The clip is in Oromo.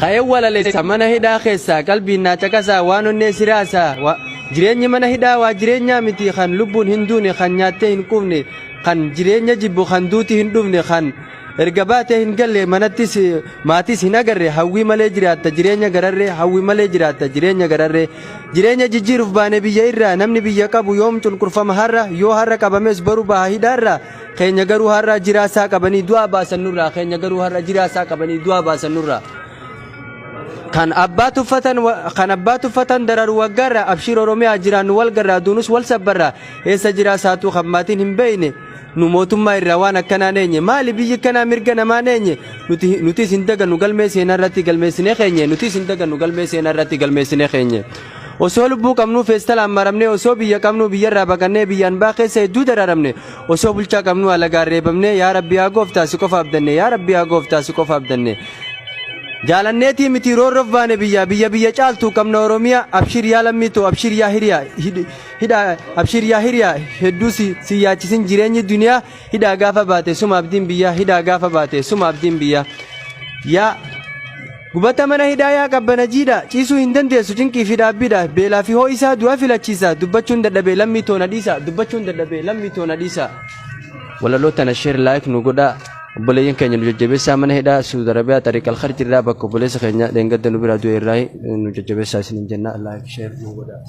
Ka'ee walaleessa mana hidhaa keessaa qalbiin naa caqasaa waan onnee siraasaa. Jireenyi mana hidhaa waa jireenyaa miti, kan lubbuun hin duune, kan nyaattee hin quufne, kan jireenya jibbu, kan duuti hin dhufne, kan erga baatee hin galle, manattis maatis hin agarre. Hawwii malee jiraatta jireenya gararree, hawwii malee jiraatta jireenya gararree. Jireenya jijjiiruuf baane biyya irraa, namni biyya qabu yoom cunqurfama har'a? Yoo har'a qabames boru baha hidhaarraa. Keenya garuu har'a jiraasaa qabanii du'aa baasan nurraa. Keenya garuu har'a jiraasaa qabanii du'aa baasan nurraa. Kan abbaa tuffatan, kan abbaa tuffatan dararu waggaarra. Abshiir Oromiyaa, jiraannu wal garraa, duunus wal sabbarraa. Eessa jiraa saatuu kan maatiin hin beeyne? Nu mootummaa irraa waan akkanaa neenye. Maali biyyi kanaa mirga namaa neenye? Nuti nutis hin dagannu, galmee seenaa irratti galmeessinee keenye. Nutis hin dagannu, galmee seenaa irratti galmeessinee keenye. Osoo lubbuu qabnuu feestalaan maramnee, osoo biyya qabnuu biyyarraa baqannee, biyyaan baa keessa hedduu dararamne, osoo bulchaa qabnuu alagaan reebamne. Yaa Rabbi, yaa gooftaa, si qofa abdanne. Yaa Rabbi, yaa gooftaa, si qofa abdanne. Jaalanneetii miti roorroof baane biyya, biyya biyya caaltu qabna Oromiyaa. Abshir yaa lammiitoo, abshir yaa hiriyaa, hidhaa, abshir yaa hiriyaa, hedduu si yaachisin jireenyi duniyaa. Hidhaa gaafa baate suma abdiin biyyaa, hidhaa gaafa baate suma abdiin biyyaa. Yaa gubata mana hidhaa, yaa qabbana jiidha, ciisuu hin dandeessu cinqii fi dhaabbiidha. Beelaa fi hoo'isaa du'a filachiisa. Dubbachuun dadhabee, lammii toona dhiisa. Dubbachuun dadhabee, lammii toona dhiisa. Walaloo tana share, like nu godhaa. Obboleeyyan keenya nu jajjabeessaa. Mana hidhaa Suudi Arabiyaa Tariq Al-Kharj irraa, bakka obboleessa keenya dheengadda nu biraa du'e irraa nu jajjabeessaa isiniin jenna. Like, share nu godhaa.